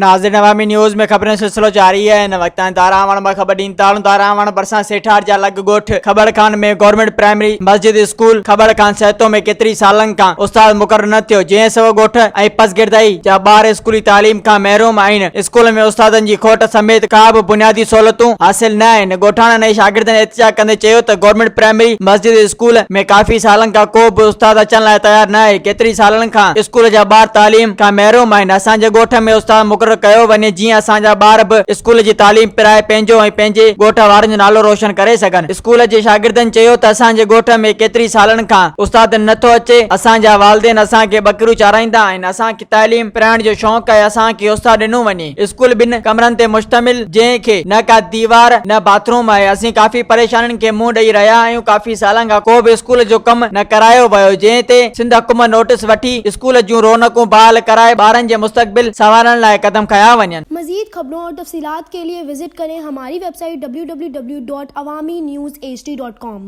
ناظرين عوامي نيوز ۾ خبرن جو سلسلو جاري آهي هن وقت تائين داراوڻ مان خبر ڏيندا هلون داراوڻ ڀرسان سيٺار جا لڳ ڳوٺ کٻڙ خان ۾ گورنمينٽ پرائمري مسجد اسڪول کٻڙ خان سهتو ۾ ڪيتري سالن کان استاد مقرر نه ٿيو جنهن سبب ڳوٺ ۽ پسگردائي جا ٻار اسڪولي تعليم کان محروم آهن اسڪول ۾ استادن جي کوٽ سميت ڪا به بنيادي سهولتون حاصل نه آهن ڳوٺاڻن ۽ شاگردن احتجاج ڪندي چيو ته گورنمينٽ پرائمري مسجد اسڪول ۾ ڪافي سالن کان ڪو به استاد اچڻ لاء تيار نه آهي ڪيتري سالن کان اسڪول جا ٻار تعليم کان محروم آهن، اسان جي ڳوٺ ۾ استاد مقرر ڪيو وڃي جيئن اسان جا ٻار به اسڪول جي تعليم پرائي پنهنجو ۽ پنهنجي ڳوٺ وارن جو نالو روشن ڪري سگهن. اسڪول جي شاگردن چيو ته اسان جي ڳوٺ ۾ ڪيتري سالن کان استاد نه ٿو اچي، اسان جا والدين اسان کي ٻڪريون چارائيندا آهن، اسان کي تعليم پرائڻ جو شوق آهي، اسان کي استاد ڏنو وڃي. اسڪول ٻن ڪمرن تي مشتمل جنهن کي نه ڪا ديوار نه باٿ روم آهي، اسين ڪافي پريشانين کي منهن ڏئي رهيا آهيون، ڪافي سالن کان ڪو به اسڪول جو ڪم نه ڪرايو ويو جنهن تي سنڌ حڪومت نوٽيس وٺي اسڪول جون رونقون بحال ڪرائي ٻارن جي مستقبل سنوارڻ لاء قدم کنيا وڃن. مزيد خبرون اور تفصيلات کے لئے وزٽ ڪرين ھماري web site www.awamiNewsHD.com.